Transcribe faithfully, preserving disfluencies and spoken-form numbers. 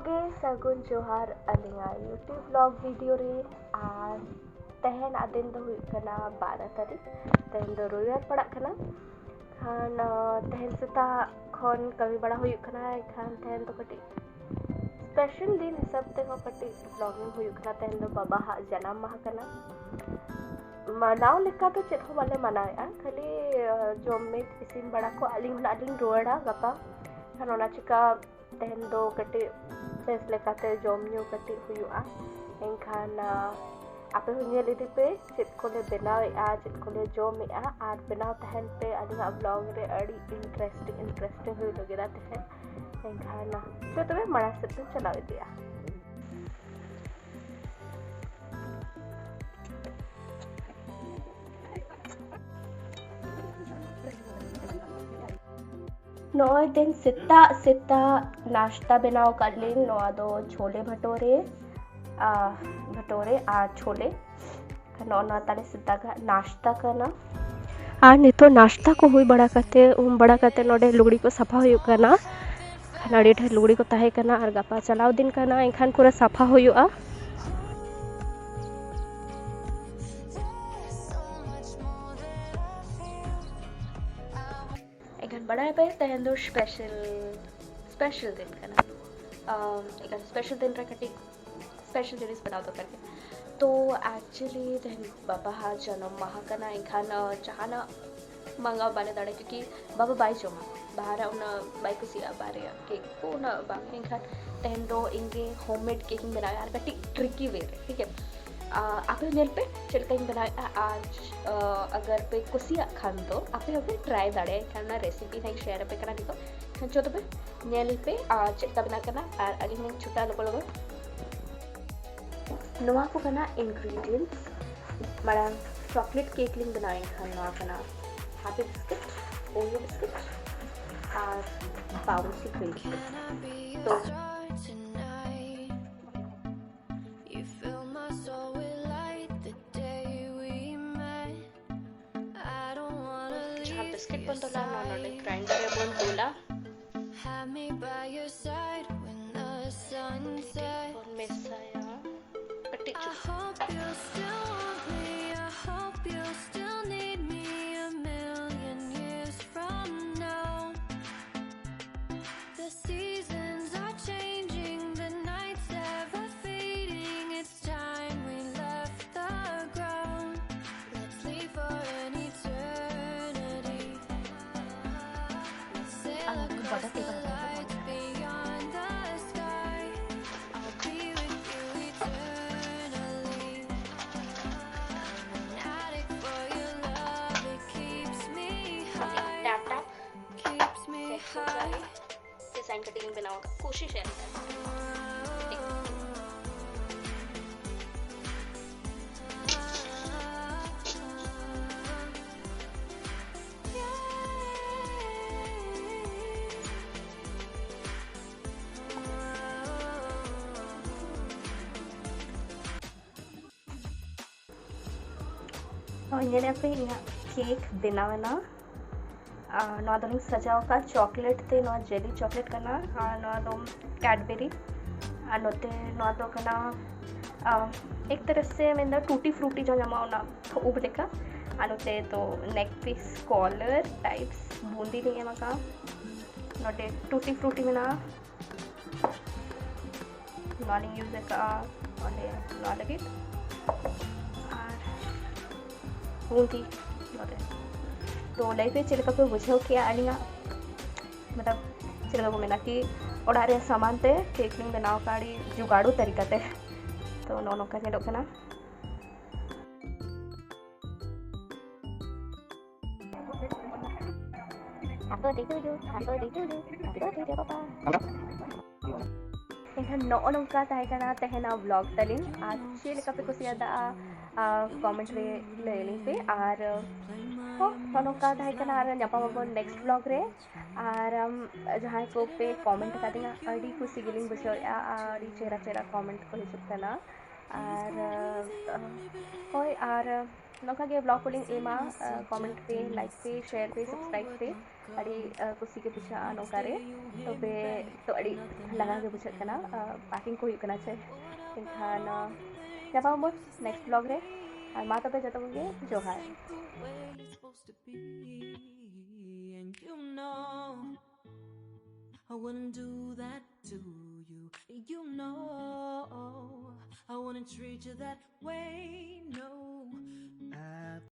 ᱜᱮ ᱥᱟᱹᱜᱩᱱ ᱡᱚᱦᱟᱨ ᱟᱹᱞᱤᱧᱟᱜ YouTube vlog video ᱨᱮ᱾ ᱟᱨ ᱛᱮᱦᱮᱧᱟᱜ ᱫᱤᱱ ᱫᱚ ᱦᱩᱭᱩᱜ ᱠᱟᱱᱟ ᱵᱟᱨᱚ ᱛᱟᱹᱨᱤᱠᱷ᱾ ᱛᱮᱦᱮᱧ ᱫᱚ ᱨᱚᱵᱤᱵᱟᱨ ᱯᱟᱲᱟᱜ ᱠᱟᱱᱟ᱾ ᱠᱷᱟᱱ ᱛᱮᱦᱮᱧ ᱥᱮᱛᱟᱜ ᱠᱷᱚᱱ ᱠᱟᱹᱢᱤ ᱵᱟᱲᱟ ᱦᱩᱭᱩᱜ ᱠᱟᱱᱟ᱾ ᱮᱱᱠᱷᱟᱱ ᱛᱮᱦᱮᱧ ᱫᱚ ᱠᱟᱹᱴᱤᱡ special ᱫᱤᱱ ᱦᱤᱥᱟᱹᱵ ᱛᱮᱦᱚᱸ ᱠᱟᱹᱴᱤᱡ vlogging ᱦᱩᱭᱩᱜ ᱠᱟᱱᱟ᱾ ᱛᱮᱦᱮᱧ ᱫᱚ ᱵᱟᱵᱟ ᱦᱟᱜ ᱡᱟᱱᱟᱢ ᱢᱟᱦᱟ ᱠᱟᱱᱟ᱾ ᱢᱟᱱᱟᱣ ᱞᱮᱠᱟ ᱫᱚ ᱪᱮᱫ ᱦᱚᱸ ᱵᱟᱞᱮ ᱢᱟᱱᱟᱣᱮᱫᱼᱟ, ᱠᱷᱟᱹᱞᱤ ᱡᱚᱢ ᱢᱤᱫ ᱤᱥᱤᱱ ᱵᱟᱲᱟ ᱠᱚ ᱟᱹᱞᱤᱧ ᱦᱚᱸ ᱱᱟᱜ ᱞᱤᱧ ᱨᱩᱣᱟᱹᱲᱟ ᱜᱟᱯᱟ᱾ ᱮᱱᱠᱷᱟᱱ ᱚᱱᱟ ᱪᱤᱠᱟ ᱛᱮᱦᱮᱧ ᱫᱚ ᱠᱟᱹᱴᱤᱡ ᱵᱮᱥ ᱞᱮᱠᱟᱛᱮ ᱡᱚᱢ ᱧᱩ ᱠᱟᱹᱴᱤᱡ ᱦᱩᱭᱩᱜᱼᱟ᱾ ᱮᱱᱠᱷᱟᱱ ᱟᱯᱮ ᱦᱚᱸ ᱧᱮᱞ ᱤᱫᱤ ᱯᱮ ᱪᱮᱫ ᱠᱚᱞᱮ ᱵᱮᱱᱟᱣᱮᱫᱼᱟ, ᱪᱮᱫ ᱠᱚᱞᱮ ᱡᱚᱢᱮᱫᱼᱟ, ᱟᱨ ᱵᱮᱱᱟᱣ ᱛᱟᱦᱮᱱ ᱯᱮ ᱟᱹᱞᱤᱧᱟᱜ vlog ᱨᱮ᱾ ᱟᱹᱰᱤ interesting interesting ᱦᱩᱭᱩᱜ ᱞᱟᱹᱜᱤᱫ ᱛᱮᱦᱮᱧ᱾ ᱮᱱᱠᱷᱟᱱ ᱪᱚ ᱛᱚᱵᱮ ᱢᱟᱲᱟᱝ ᱥᱮᱫ ᱵᱚᱱ ᱪᱟᱞᱟᱣ ᱤᱫᱤᱜᱼᱟ᱾ ᱱᱚᱜᱼᱚᱭ ᱛᱮᱦᱮᱧ ᱥᱮᱛᱟᱜ ᱥᱮᱛᱟᱜ ᱱᱟᱥᱛᱟ ᱵᱮᱱᱟᱣ ᱟᱠᱟᱫ ᱞᱤᱧ᱾ ᱱᱚᱣᱟ ᱫᱚ ᱪᱷᱳᱞᱮ ᱵᱷᱟᱴᱳᱨᱮ, ᱟᱨ ᱵᱷᱟᱴᱳᱨᱮ ᱟᱨ ᱪᱷᱳᱞᱮ᱾ ᱱᱚᱜᱼᱚ ᱱᱚᱣᱟ ᱛᱟᱞᱮ ᱥᱮᱛᱟᱜᱟᱜ ᱱᱟᱥᱛᱟ ᱠᱟᱱᱟ᱾ ᱟᱨ ᱱᱤᱛᱚᱜ ᱱᱟᱥᱛᱟ ᱠᱚ ᱦᱩᱭ ᱵᱟᱲᱟ ᱠᱟᱛᱮ, ᱩᱢ ᱵᱟᱲᱟ ᱠᱟᱛᱮ, ᱱᱚᱰᱮ ᱞᱩᱜᱽᱲᱤ ᱠᱚ ᱥᱟᱯᱷᱟ ᱦᱩᱭᱩᱜ ᱠᱟᱱᱟ᱾ ᱟᱹᱰᱤ ᱰᱷᱮᱨ ᱞᱩᱜᱽᱲᱤ ᱠᱚ ᱛᱟᱦᱮᱸ ᱠᱟᱱᱟ, ᱟᱨ ᱜᱟᱯᱟ ᱪᱟᱞᱟᱣ ᱫᱤᱱ ᱠᱟᱱᱟ, ᱮᱱᱠᱷᱟᱱ ᱯᱩᱨᱟᱹ ᱥᱟᱯᱷᱟ ᱦᱩᱭᱩᱜᱼᱟ᱾ ᱮᱱᱠᱷᱟᱱ ᱵᱟᱲᱟᱭ ᱯᱮ, ᱛᱮᱦᱮᱧ ᱫᱚ special special ᱫᱤᱱ ᱠᱟᱱᱟ᱾ ᱟᱢ, ᱮᱱᱠᱷᱟᱱ special ᱫᱤᱱ ᱨᱮ ᱠᱟᱹᱴᱤᱡ special ᱡᱤᱱᱤᱥ ᱵᱮᱱᱟᱣ ᱫᱚᱨᱠᱟᱨ ᱜᱮ᱾ ᱛᱚ actually ᱛᱮᱦᱮᱧ ᱵᱟᱵᱟᱣᱟᱜ ᱡᱟᱱᱟᱢ ᱢᱟᱦᱟ ᱠᱟᱱᱟ, ᱮᱱᱠᱷᱟᱱ ᱡᱟᱦᱟᱱᱟᱜ ᱢᱟᱸᱜᱟᱣ ᱵᱟᱞᱮ ᱫᱟᱲᱮᱭᱟᱜᱼᱟ, ᱠᱤᱭᱩᱠᱤ ᱵᱟᱵᱟ ᱵᱟᱭ ᱡᱚᱢᱟ, ᱵᱟᱦᱟᱨᱟᱜ ᱩᱱᱟᱹᱜ ᱵᱟᱭ ᱠᱩᱥᱤᱭᱟᱜᱼᱟ, ᱵᱟᱦᱨᱮᱭᱟᱜ ᱠᱮᱠ ᱠᱚ ᱩᱱᱟᱹᱜ ᱵᱟᱝ᱾ ᱮᱱᱠᱷᱟᱱ ᱛᱮᱦᱮᱧ ᱫᱚ ᱤᱧ ᱜᱮ homemade cake ᱤᱧ ᱵᱮᱱᱟᱣᱟ, ᱟᱨ ᱠᱟᱹᱴᱤᱡ tricky way ᱨᱮ, ᱴᱷᱤᱠ ᱜᱮᱭᱟ᱾ ᱟᱯᱮ ᱦᱚᱸ ᱧᱮᱞ ᱯᱮ ᱪᱮᱫ ᱞᱮᱠᱟᱧ ᱵᱮᱱᱟᱣᱮᱫᱼᱟ, ᱟᱨ ᱟᱜᱟᱨ ᱯᱮ ᱠᱩᱥᱤᱭᱟᱜ ᱠᱷᱟᱱ ᱫᱚ ᱟᱯᱮ ᱦᱚᱸᱯᱮ try ᱫᱟᱲᱮᱭᱟᱜᱼᱟ᱾ ᱮᱱᱠᱷᱟᱱ ᱚᱱᱟ recipe ᱦᱟᱸᱜ ᱤᱧ share ᱟᱯᱮ ᱠᱟᱱᱟ ᱱᱤᱛᱚᱜ᱾ ᱮᱱᱠᱷᱟᱱ ᱪᱚ ᱛᱚᱵᱮ ᱧᱮᱞ ᱯᱮ ᱟᱨ ᱪᱮᱫ ᱞᱮᱠᱟ ᱵᱮᱱᱟᱜ ᱠᱟᱱᱟ, ᱟᱨ ᱟᱹᱞᱤᱧ ᱦᱚᱸᱞᱤᱧ ᱪᱷᱩᱴᱟᱹᱜᱼᱟ ᱞᱚᱜᱚ ᱞᱚᱜᱚ᱾ ᱱᱚᱣᱟ ᱠᱚ ᱠᱟᱱᱟ ingredients᱾ ᱢᱟᱲᱟᱝ chocolate cake ᱞᱤᱧ ᱵᱮᱱᱟᱣᱟ, ᱮᱱᱠᱷᱟᱱ ᱱᱚᱣᱟ ᱠᱟᱱᱟ happy biscuit, Oreo biscuit ᱟᱨ bouncy cream cake᱾ ᱛᱚ You fill my soul with light the day we met. I don't wanna leave your side. ᱡᱟᱦᱟᱸ ᱵᱤᱥᱠᱤᱴ ᱵᱚᱱ ᱛᱚᱞᱟ, ᱱᱚᱣᱟ ᱱᱚᱰᱮ grinder ᱨᱮᱵᱚᱱ ᱫᱩᱞᱟ᱾ Have me by your side when the The sunset. ᱵᱚᱱ ᱢᱮᱥᱟᱭᱟ ᱠᱟᱹᱴᱤᱡ I ᱪᱩᱞᱩᱝ᱾ hope you'll still want me. I hope you'll still need me a million years from now. The seasons are changing, the nights ever fading. It's time we left the ground. Let's leave for an eternity. Let's sail across the light beyond the sky. I'll be with you eternally. An addict for your love, it keeps me high, Tata. keeps me high. Design ᱠᱟᱹᱴᱤᱡ ᱤᱧ ᱵᱮᱱᱟᱣ ᱟᱠᱟᱫ, ᱠᱳᱥᱤᱥ ᱮᱢ ᱠᱟᱫᱟ᱾ ᱦᱳᱭ, ᱧᱮᱞᱮᱫ ᱯᱮ ᱤᱧᱟᱹᱜ cake ᱵᱮᱱᱟᱣ ᱮᱱᱟ᱾ ᱟᱨ ᱱᱚᱣᱟ ᱫᱚᱞᱤᱧ ᱥᱟᱡᱟᱣ ᱟᱠᱟᱫ ᱪᱚᱠᱞᱮᱴ ᱛᱮ, ᱱᱚᱣᱟ ᱡᱮᱞᱤ ᱪᱚᱠᱞᱮᱴ ᱠᱟᱱᱟ᱾ ᱟᱨ ᱱᱚᱣᱟ ᱫᱚ ᱠᱮᱰᱵᱮᱨᱤ, ᱟᱨ ᱱᱚᱛᱮ ᱱᱚᱣᱟ ᱫᱚ ᱠᱟᱱᱟ, ᱟᱨ, ᱮᱠ ᱛᱚᱨᱦ ᱥᱮ ᱢᱮᱱᱫᱚ ᱴᱩᱴᱤ ᱯᱷᱨᱩᱴᱤ ᱡᱟᱦᱟᱸ ᱧᱟᱢᱚᱜᱼᱟ, ᱚᱱᱟ ᱩᱵ ᱞᱮᱠᱟ᱾ ᱟᱨ ᱱᱚᱛᱮ ᱫᱚ ᱱᱮᱠ ᱯᱤᱥ ᱠᱚᱞᱟᱨ ᱴᱟᱭᱤᱯᱥ ᱵᱩᱸᱫᱤ ᱞᱤᱧ ᱮᱢ ᱟᱠᱟᱫᱼᱟ᱾ ᱱᱚᱰᱮ ᱴᱩᱴᱤ ᱯᱷᱨᱩᱴᱤ ᱢᱮᱱᱟᱜᱼᱟ᱾ ᱱᱚᱣᱟ ᱞᱤᱧ ᱤᱭᱩᱡᱽ ᱟᱠᱟᱫᱼᱟ ᱚᱸᱰᱮ ᱱᱚᱣᱟ ᱞᱟᱹᱜᱤᱫ, ᱟᱨ ᱵᱩᱸᱫᱤ ᱱᱚᱰᱮ᱾ ᱛᱚ ᱞᱟᱹᱭ ᱯᱮ ᱪᱮᱫ ᱞᱮᱠᱟ ᱯᱮ ᱵᱩᱡᱷᱟᱹᱣ ᱠᱮᱜᱼᱟ ᱟᱹᱞᱤᱧᱟᱜ, ᱢᱚᱛᱞᱚᱵ ᱪᱮᱫ ᱞᱮᱠᱟ ᱠᱚ ᱢᱮᱱᱟ ᱠᱤ ᱚᱲᱟᱜ ᱨᱮ ᱥᱟᱢᱟᱱ ᱛᱮ ᱠᱮᱠ ᱞᱤᱧ ᱵᱮᱱᱟᱣ ᱟᱠᱟᱫᱼᱟ ᱟᱹᱰᱤ ᱡᱩᱜᱟᱲᱩ ᱛᱟᱹᱨᱤᱠᱟ ᱛᱮ᱾ ᱛᱚ ᱱᱚᱜᱼᱚ ᱱᱚᱝᱠᱟ ᱧᱮᱞᱚᱜ ᱠᱟᱱᱟ᱾ ᱟᱠᱚ ᱫᱤᱫᱩ ᱫᱩ, ᱟᱠᱚ ᱫᱤᱫᱩ ᱫᱩ, ᱟᱠᱚ ᱫᱤᱫᱩ ᱯᱟᱯᱟ᱾ ᱮᱱᱠᱷᱟᱱ ᱱᱚᱜᱼᱚ ᱱᱚᱝᱠᱟ ᱛᱟᱦᱮᱸ ᱠᱟᱱᱟ ᱛᱮᱦᱮᱧᱟᱜ ᱵᱞᱚᱜ ᱛᱟᱹᱞᱤᱧ᱾ ᱟᱨ ᱪᱮᱫ ᱞᱮᱠᱟ ᱯᱮ ᱠᱩᱥᱤᱭᱟᱫᱟ, ᱠᱚᱢᱮᱱᱴ ᱨᱮ ᱞᱟᱹᱭ ᱟᱹᱞᱤᱧ ᱯᱮ᱾ ᱟᱨ ᱦᱚᱸ, ᱱᱚᱜᱼᱚ ᱱᱚᱝᱠᱟ ᱛᱟᱦᱮᱸ ᱠᱟᱱᱟ᱾ ᱟᱨ ᱧᱟᱯᱟᱢ ᱟᱵᱚᱱ ᱱᱮᱠᱥᱴ ᱵᱞᱚᱜ ᱨᱮ᱾ ᱟᱨ ᱟᱢ, ᱡᱟᱦᱟᱸᱭ ᱠᱚᱯᱮ ᱠᱚᱢᱮᱱᱴ ᱟᱠᱟᱫᱤᱧᱟ, ᱟᱹᱰᱤ ᱠᱩᱥᱤ ᱜᱮᱞᱤᱧ ᱵᱩᱡᱷᱟᱹᱣᱮᱫᱼᱟ᱾ ᱟᱨ ᱟᱹᱰᱤ ᱪᱮᱦᱨᱟ ᱪᱮᱦᱨᱟ ᱠᱚᱢᱮᱱᱴ ᱠᱚ ᱦᱤᱡᱩᱜ ᱠᱟᱱᱟ᱾ ᱟᱨ ᱦᱳᱭ, ᱟᱨ ᱱᱚᱝᱠᱟ ᱜᱮ ᱵᱞᱚᱜ ᱠᱚᱞᱤᱧ ᱮᱢᱟ᱾ ᱠᱚᱢᱮᱱᱴ ᱯᱮ, ᱞᱟᱭᱤᱠ ᱯᱮ, ᱥᱮᱭᱟᱨ ᱯᱮ, ᱥᱟᱵᱥᱠᱨᱟᱭᱤᱵ ᱯᱮ᱾ ᱟᱹᱰᱤ ᱠᱩᱥᱤ ᱜᱮ ᱵᱩᱡᱷᱟᱹᱜᱼᱟ ᱱᱚᱝᱠᱟ ᱨᱮ᱾ ᱛᱚᱵᱮ ᱛᱚ ᱟᱹᱰᱤ ᱞᱟᱸᱜᱟ ᱜᱮ ᱵᱩᱡᱷᱟᱹᱜ ᱠᱟᱱᱟ᱾ ᱯᱮᱠᱤᱝ ᱠᱚ ᱦᱩᱭᱩᱜ ᱠᱟᱱᱟ ᱪᱮ᱾ ᱮᱱᱠᱷᱟᱱ ᱧᱟᱯᱟᱢ ᱟᱵᱚᱱ ᱱᱮᱠᱥᱴ ᱵᱞᱚᱜ ᱨᱮ᱾ ᱟᱨ ᱢᱟ ᱛᱚᱵᱮ ᱡᱚᱛᱚ ᱠᱚᱜᱮ ᱡᱚᱦᱟᱨ᱾ And you know, I wouldn't do that to you. You know, I wouldn't treat you that way. No, I